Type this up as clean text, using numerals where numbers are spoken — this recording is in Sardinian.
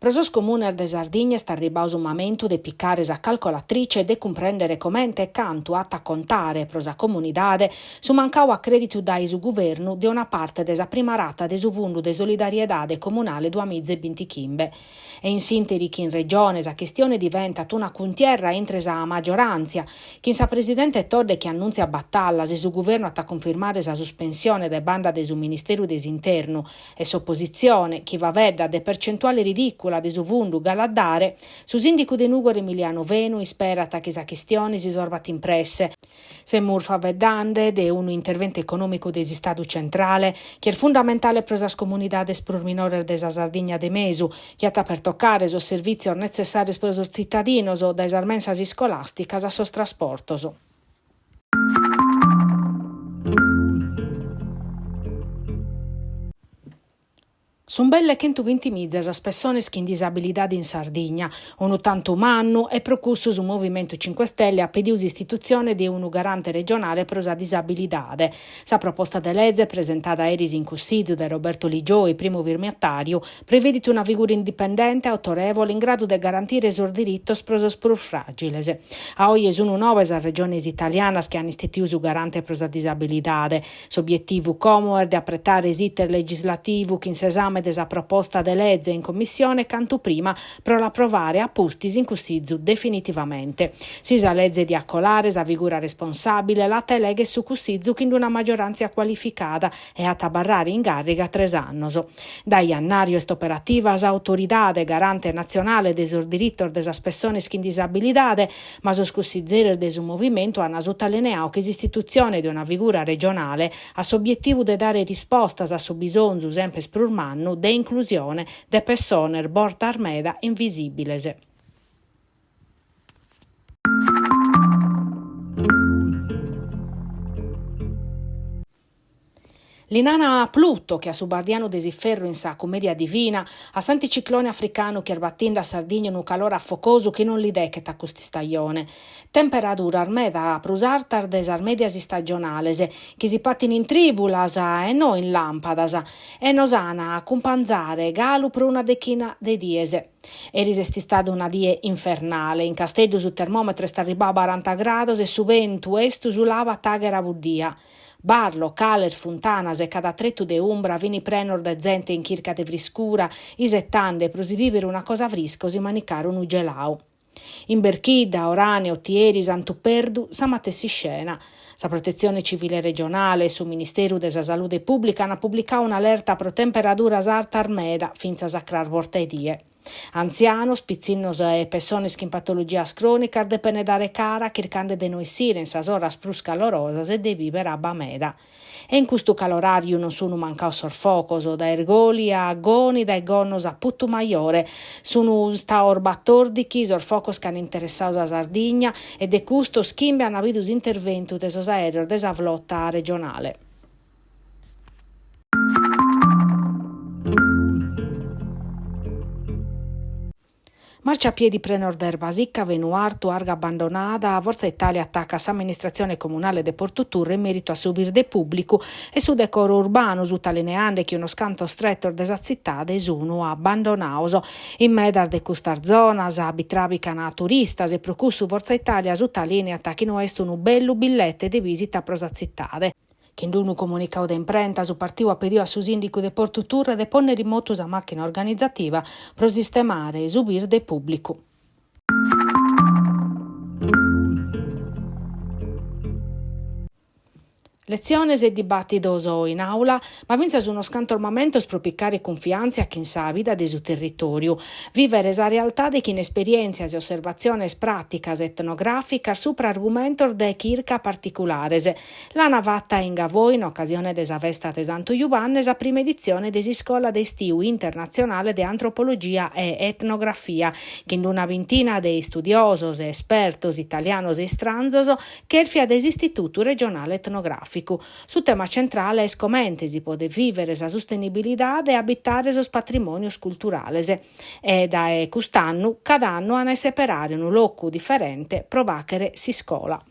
Pro sos comunes de Sardigna est arribadu su mamentu de picare sa calcolatrice e de cumprèndere comente e cantu at a contare pro sa comunidade su mancadu acrèditu dae su guvernu de una parte de sa prima rata de su Fundu de Solidariedade Comunale duamiza e bintichimbe. E in s'ìnteri chi in Regione sa chistione diventat una cuntierra intre sa magioràntzia, chin sa presidente Todde chi annùntziat batallas si su guvernu at a cunfirmare sa suspensione de banda de su Ministeru de s'Internu e s'opositzione chi faeddat de percentuale ridìcula de su fundu galu a dare, su sìndicu de Nùgoro Emiliano Fenu isperat chi sa chistione si sorbat in presse. Semus faeddende de unu interventu econòmicu de s'Istadu centrale chi est fundamentale pro sas comunidades prus minores de sa Sardigna de mesu, chi at a pertocare sos servìtzios netzessàrios pro sos tzitadinos, dae sas mensas iscolàsticas a sos trasportos. Sunt belle chentubintimiza sas pessones chin disabilidade in Sardigna, unu tantu mannu e pro cussu su Movimentu Cinque Stelle at pediu s'istitutzione de unu garante regionale pro sa disabilidade. Sa proposta de leze, presentada eris in Cussizu dae Roberto Ligioi, primu firmatàriu, previdit una figura indipendente e autorèvole in gradu de garantire sos diritos pro sos prus fràgiles. A oje sunt noe sas regiones italianas chi ant istituiu su garante pro sa disabilidade. S'obietivu como est de apretare s'iter legislativu chin s'esame de sa proposta de leze in commissione cantu prima pro l'aprovare a pustis in Cussizu definitivamente. Si sa leze diat colare, sa figura responsàbile l'at a elèghere su Cussizu chin una maggioràntzia cualificada e at a abarrare in gàrriga tres annos. Dae jannàriu est operativa s'Autoridade Garante Natzionale de sos Diritos de sas Pessones chin Disabilidade, Ma sos cussizeris de su movimentu ant sutalineadu chi s'istitutzione de una figura regionale at s'obietivu de dare rispostas a su bisonzu semper prus mannu de inclusione de pessones bortas meda invisìbiles. Li nana Pluto, che a su bardianu de s'inferru in sa Cummedia Divina, a s'anticiclone africanu chi est batinde a Sardigna unu calore afocosu chi non li dechet a cust'istajone. Temperaduras meda prus artas de sas medias istagionales, chi si patin in trìbulas e no in làmpadas, e nos an a acumpanzare galu pro una dechina de dies. Eris est istada una die infernale, in Casteddu su termòmetro est arribbadu a baranta grados e su bentu estu sulabat àghera buddia. Bar, locales, funtanas e cada tretu de umbra fin prenos de zente in chirca de friscura, isetande pro si bìbere una cosa frisca o si manicare unu gelau. In Berchidda, Orane, Otieri, Santu Perdu, sa matessi iscena. Sa Protetzione Civile Regionale e su Ministeru de sa Salude Pùblica ant publicadu un'alerta pro temperaduras artas meda fintzas a cras borta 'e die. Antzianos, pitzinnos e pessones chin patologias crònicas depent dare cara chircande de no essire in sas oras prus calorosas e de bìbere abba meda. E in custu caloràriu non sun mancados sos fogos, dae Irgoli a Goni, dae Gonnos a Putumajore. Sun istados batòrdighi sos fogos chi an interessadu sa Sardigna e de custos chimbe an bidu s'interventu de sos aèreos de sa flota regionale. Marciapiedi prenos de erba sicca, fenu artu, arga abbandonada, Forza Italia atacat s'amministratzione comunale de Portu Turre in meritu a su birde pùblicu e su decoro urbanu, sutalineande chi unos cantos tretos de sa tzitade sunu abbandonados. In medas de custas zonas bi tràbican turistas e pro cussu Forza Italia sutalineat chi no est unu bellu billete de bìsita pro sa tzitade. Chin unu comunicadu de imprenta su partiu at pedidu a su sìndicu de Portu Turre de pònnere in motu sa màchina organizativa pro sistemare su birde pùblicu. Letziones e dibàtidos in àula, ma fintzas unos cantos mamentos pro picare cunfiàntzia chin sa vida de su territòriu, vìvere sa realtade chin esperièntzias e osservatziones pràticas etnogràficas supra argumentos de chirca particulares. L'ana fata in Gavoi in ocasione de sa festa de Santu Jubanne sa prima editzione de s'Iscola de Istiu Internatzionale de Antropologia e Etnografia, chin una bintina de istudiosos e espertos italianos e istranzos chèrfia de s'Istitutu Regionale Etnogràficu. Su tema centrale est comente si podet vìvere sa sustenibilidade e abitare sos patrimònios culturales. E dae cust'annu, cada annu an a isseperare unu locu diferente pro fàghere s'iscola.